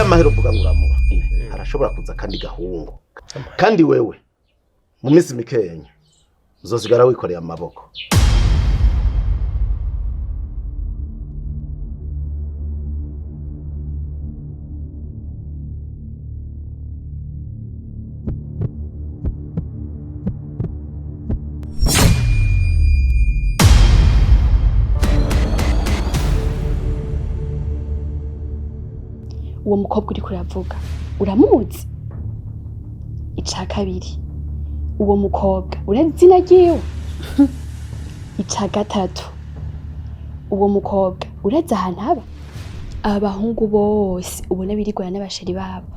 Amahera uvuga ngo uramuha, arashobora kuza kandi gahungu, kandi wewe mu minsi mikenya uzosigara wikoreye amaboko. Uwo mukobwa uriko uravuga uramuzi? Ica kabiri, uwo mukobwa urazi izina ryiwe? Ica gatatu, uwo mukobwa urazi ahantu aba? Aba bahungu bose ubona birigwana n'abasheri babo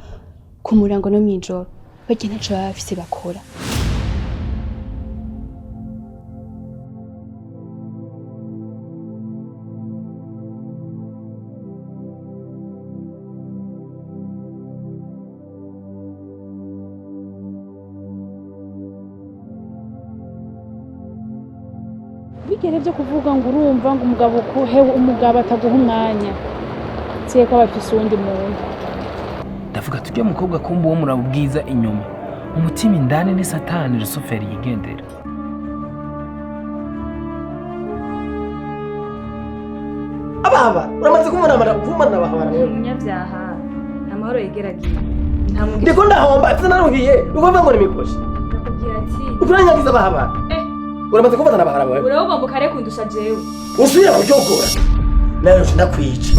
ku murango no mw'ijoro, barya ntaco baba bafise bakora. Bigere byo kuvuga ngo urumva ngo umugabo hewe, umugabo ataguha umwanya, siye ko aba afise uwundi muntu. Ndavuga tujya mukobwa, kumba uwo muraba ubwiza inyuma, umutima indani ni Satani Rusuferi yigendera. Ababa uramaze kumubona kumubona abahabara rero. Umunyabyaha nta mahoro yigeragiye, nta mugisha. Ndiko ndahomba ati naruhiye, ukumva ngo ni mikoshi. Ndakubwira ati Ukuranyagiza abahabara. Uramaze kumubona abahabara wewe? Urabugomba ukare kundusha jewe. Usubira kuryogora nayo ndakwica.